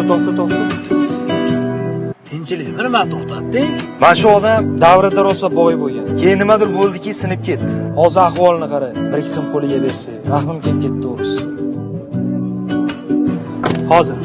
To'xta, to'xta. Tinchlikmi, nima to'xtatding? Mana shu odam davrida rosa boy bo'lgan. Keyin nimadir bo'ldiki, sinib ketdi. Hozir ahvolini qara. Bir ikki so'm qo'liga bersa, rahmim kelib ketdi to'g'risi. Hozir.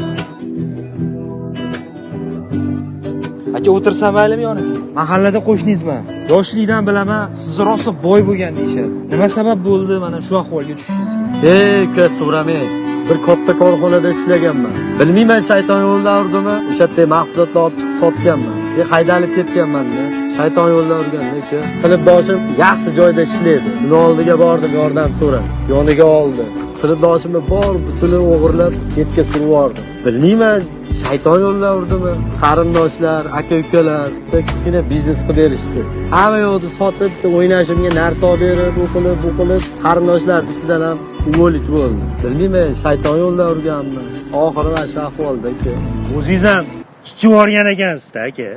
Aka, o'tirsam maylimi yoningizga? Mahallada qo'shningizman. Yoshlikdan bilaman, sizni rosa boy bo'lgan deyishadi. Nima sabab bo'ldi mana shu ahvolga tushishingizga? Ey uka, so'ramang. Bir katta korxonada ishlaganman. Bilmayman, shayton yo'ldan urdimi? O'sha yerda mahsulotlar olib chiqib sotganman. Haydalib ketganman-da. Shayton yo'ldan urganda uka. Sinfdoshim yaxshi joyda ishlaydi. Uni oldiga bordim, yordam so'rab. Yoniga oldi. Sinfdoshimni bor butuni o'g'irlab chetga surib yubordi. Bilmayman, shayton yo'ldan urdimi? Qarindoshlar, aka-ukalar bitta kichkina biznes qilib berishdi. Hamma yo'qni sotib, bitta o'ynashimga narsa olib berib, u qilib, bu qilib, qarindoshlar ichidan ham o'lik bo'ldi. Bilmayman, shayton yo'ldan urganmi? Oxiri mana shu ahvolda uka. O'zingiz ham chichib yuborgan ekansizda, aka.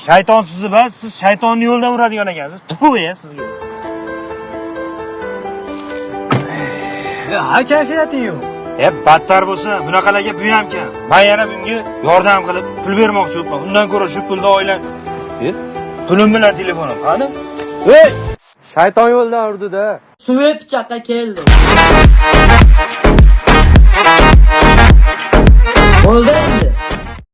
Shayton sizni bas, siz shaytonni yo'ldan uradigan ekansiz. Tufu ya sizga. Ha, kayfiyating yo'q. Battar bo'lsa, bunaqalarga bu ham kam. Men yana bunga yordam qilib pul bermoqchi bo'libman. Undan ko'ra shu pulni oilam. Pulim bilan telefonim qani? Ey! Shayton yo'ldan urdi-da. Suvi pichoqqa keldi. Bo'ldi endi.